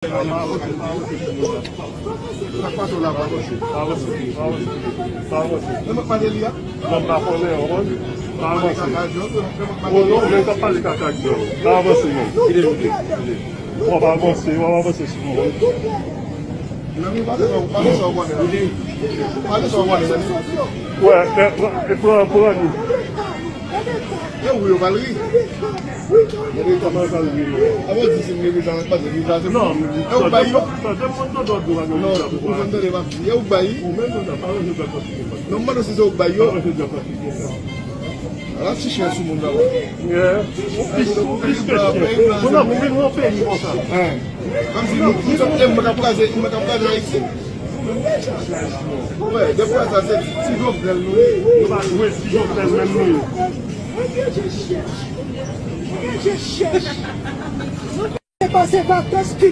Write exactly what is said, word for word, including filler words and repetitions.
Sa k pase w la, pa avanse. Pa avanse, pa avanse. Pa avanse. Non, m pa konnen, w konprann? Pa avanse. O non, men w t ap pale kaka ak djòl. Pa avanse, non. Kite l, kite l. W ap avanse, w ap avanse sou mwen. Mezanmi, pale sa, pale sa w konnen. Pale sa w konnen, mezanmi. Wè, e, e, pran, pran li. E ou yo pral ri. Gade kòman yo pral ri. Avan di se merijan, pa se merijan, se non, e ou bay yo. Tande, mwen tande w ap di w pa gen merijan pou pran. Non, ou konn tande m ap di, e ou bay. Ou menm, ou nan pa ranje bèl pati. Non, m mande si se ou bay yo. Pa ranje bèl pati. Ala ti chen sou moun nan. Yeah. Ou plis, ou plis ke chen. Moun nan vin nan peyi konsa. Hein. Kòmsi nou, nou sot lè mwen k ap kraze, mwen k ap kraze Ayiti. Wè, depi sa, se ti Jovenel nou ye. Nou pa jwe ti Jovenel menm nou ye. Mwen gen je chèch. Mwen gen je chèch. Mwen pase vakans ki